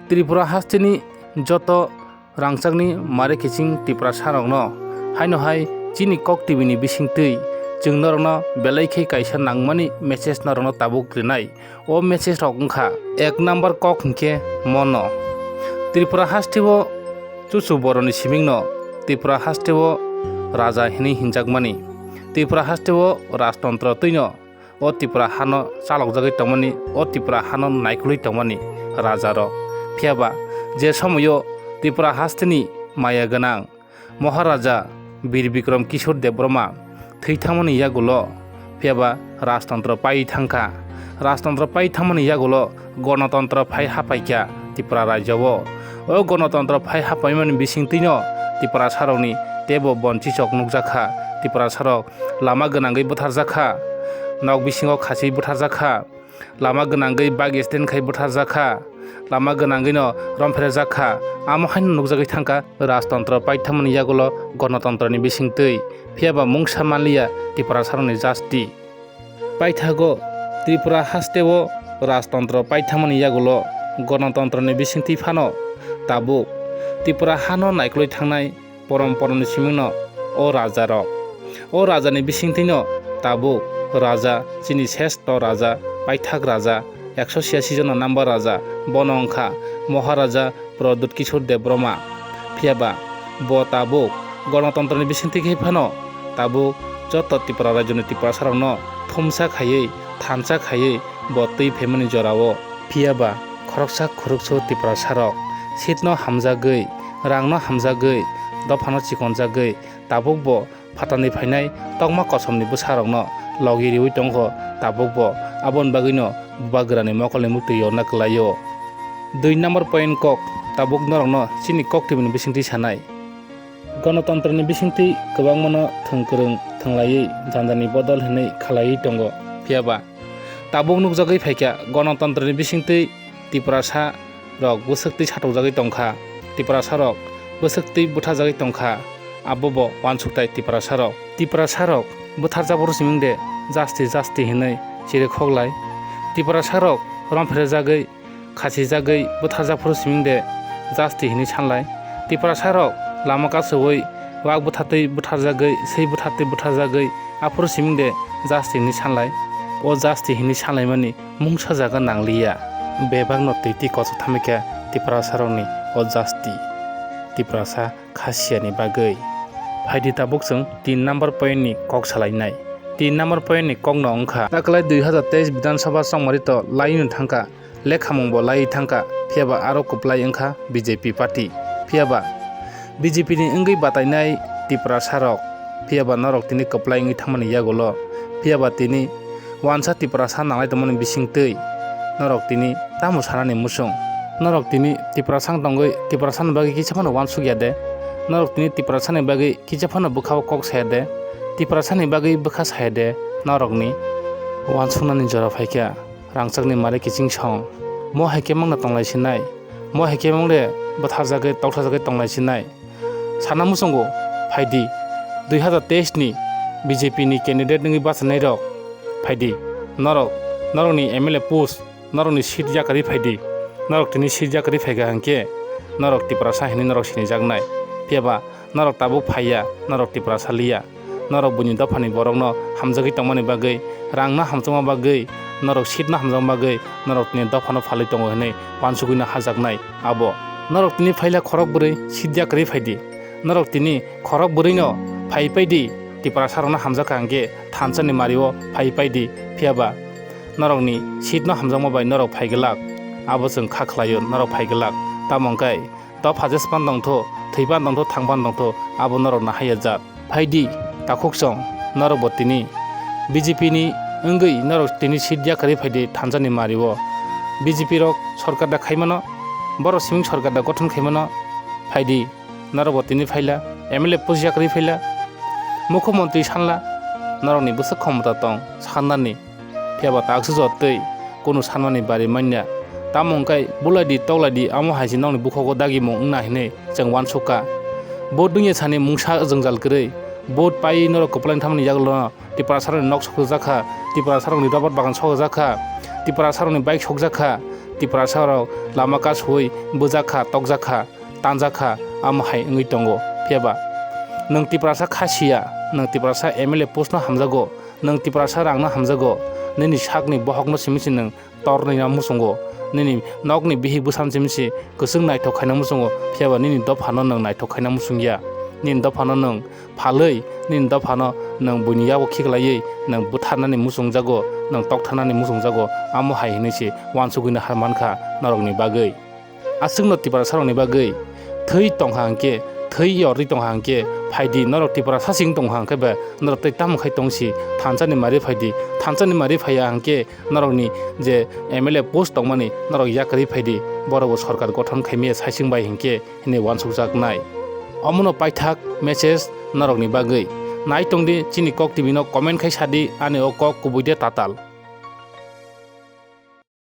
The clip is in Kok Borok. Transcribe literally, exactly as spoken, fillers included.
Tripura hasteni joto rangchakni mare kiching Tiprasarokno haino hai chini Kok T V ni bisingtwi chwng norokno belai khe kaisa nangmani message norokno tabuk rinai. O message rok wngkha, ek number kok hinkhe mono. Tripura hasteo chuchu boroni simingno Tripura hasteo raja hinwi hinjakmani. Tripura hasteo rajtontro twino o Tripura hano chalokjagwi tongmani, o Tripura hano naikolwi tongmani rajarok. Phiyaba je somoio Tripura hasteni maya gwnang Maharaja Bir Bikram Kishore Debbarma thwi thangmani yagulo, phiyaba rajtontro pai thangkha. Rajtontro pai thangmani yagulo gonotontro phai hapaikha Tripura rajyo-o. O gonotontro phai hapaimani bisingtwino Tiprasarokni teibo bon chichok nukjakha. Tiprasarok lama gwnangwi bwtharjakha, nok bisingo khasi bwtharjakha, lama gwnangwi bike accident khai bwtharjakha, lama gwnangwino romphrejakha. Amo haino nukjagwi thangkha rajtontro paithammani yagulo gonotontroni bisingtwi, phiyaba mungsa manliya Tiprasarokni jasti. Paithago Tripura hasteo rajtontro paithammani yagulo gonotontroni bisingtwi phano tabuk Tripura hano naikolwi thangnai porom poromni simingno o rajarok. O rajani bisingtwino tabuk raja, chini sesto raja, paithak raja, ekso chiyasi jona number raja, bono wngkha Maharaja Pradyut Kishore Debbarma. Phiyaba bo tabuk gonotontroni bisingtwi khe phano tabuk joto Tripura rajyoni Tiprasarokno thumsa khaiwi, thansa khaiwi bo twi phaimani jorao. Phiyaba khoroksa khoroksa Tiprasarok seatno hamjagwi, rangno hamjagwi, dophano chikonjagwi tabukbo phatarni phainai tokma kosomni bwsarokno logi riwi tongkho, tabukbo aboni bagwino bubagrani mokolni muktwi yorna kwlaio. Dui number point kok, tabuk norokno chini Kok T V ni bisingtwi sanai. Gonotontroni bisingtwi kwbangmano thwng kwrwng thwnglaiwi jandani bodol hinwi khalaiwi tongo. Phiyaba tabuk nukjagwi phaikha, gonotontroni bisingtwi Tiprasa rok bwswktwi satokjagwi tongkha, Tiprasa rok bwswktwi bwtharjagwi tongkha, abo bo uansukthai Tiprasa rok. Tiprasa rok bwtharjak phuru siming de jasti jasti hinwi chirikhok lai. Tiprasa rok romphre jagwi, khasi jagwi bwtharjak phuru siming de jasti hinwi sanlai. Tiprasa rok lama kasowi wak bwthatwi bwtharjagwi, swi bwthatwi bwtharjagwi, aphuru siming de jasti hinwi sanlai. O jasti hinwi sanlaimani mungsa jaga nangliya. Bebakno twi twi kochok thamikha Tiprasarokni o jasti, Tiprasa khasiyani bagwi. Phaidi tabuk chwng tin number point ni kok salainai. Tin number point ni kokno wngkha, taklai dui hazar teis Bidhan Sabha chongmari to laino thangkha, lekhamung bo laiwi thangkha, phiyaba aro kwplai wngkha B J P party. Phiyaba B J P ni wngwi batainai Tiprasarok, phiyaba norok tini kwplai wngwi thangmani yagulo, phiyaba tini wansa Tiprasa nanglai tongmani bisingtwi norok tini tamo sanani muchung? Norok tini Tiprasa wng tongwi Tiprasani bagwi kisa phano uansuk ya de? Norok tini Tiprasani bagwi kisa phano bwkha o kok saya de? Tiprasani bagwi bwkha saya de? Norokni uansuknani jora phaikha. Rangchakni mare kiching song. Mo hai khe mangna tonglai sinai. Mo hai khe mangre bwtharjagwi, tokthajagwi tonglai sinai. Sana muchungo phaidi, dui hazar teis ni B J P ni candidate wngwi bachanairok phaidi. Norok, norokni M L A post, norokni seat yakarwi phaidi. Norok tini seat yakarwi phaikha hinkhe norok Tiprasa hinwi norok sinijaknai. Phiyaba norok tabuk phaiya, norok Tiprasa liya. Norok buini dophani borokno hamjagwi tongmani bagwi, rangno hamjakma bagwi, norok seatno hamjakma bagwi, norok tini dophano phalwi tongo hinwi uansugwino hajaknai abo. Norok tini phaila khorok bwrwi seat yakarwi phaidi. Norok tini khorok bwrwino phai paidi, Tiprasarokno hamjakha hinkhe thansani mario phai paidi, phiyaba norokni seatno hamjakma bai norok phai glak, abo chwng kha khlaio, norok phai glak. Tamo hwnkhe dopha jespan tongtho, thwipan tongtho, thangpan tongtho, abo norok nahaiya jat. Phaidi, takhuk chong, norok bo tini B J P ni wngwi norok tini seat yakarwi phaidi thansani mario. B J P rok sorkar da khaimano, borok siming sorkar da gothon khaimano, phaidi, norok bo tini phaila, M L A post yakarwi phaila, mukhyamantri sanla, norokni bwswk khomota tong, sannani. Phiyaba takswk jotoi kunu sanmani bari manya. Tamo hwnkhe bulaidi toklaidi amo hai se nokni bukhogo dagimung wngna hinwi chwng uansukha. Bo dungya sani mungsa jwngjal kwrwi. Vote paiwi norok kwplai thamani yagulono Tiprasarokni nok sokjakha, Tiprasarokni rubber bagan sokjakha, Tiprasarokni bike sokjakha, Tiprasa rok lama kasui bujak kha, tokjak kha, tanjak kha, amo hai wngwi tongo. Phiya ba nwng Tiprasa kha siya, nwng Tiprasa M L A post no hamjago, nwng Tiprasa rang no hamjago, nini sakni bohok no simi se nwng torni na muchungo, nini nokni bihik bwsam simi se kwchwng naithok khaina muchungo, phiya ba nini dopha no nwng naithok khaina muchung ya, nini dopha no nwng phalwi nini dophano nwng buini yago khiklaiwi nwng butharnani muchungjago, nwng toktharnani muchungjago, amo hai hwnwi se uansugwino har mankha norokni bagwi. Aswkno Tiprasarokni bagwi thwi tongkha hwnkhe, thwi yorwi tongkha hwnkhe, phaidi norok Tiprasa sing tongkha hwnkhe ba norok tei tamo khai tongsi thansani mari phaidi, thansani mari phaiya hwnkhe norokni je M L A post tongmani norok yakarwi phaidi, borokbo sorkar gothon khaimaya saising bai hwnkhe. Hwnwi uansukjaknai. Omono paithak message norokni bagwi. Nai tongdi chini Kok T V no comment khai sadi ani o kok kubui de tatal.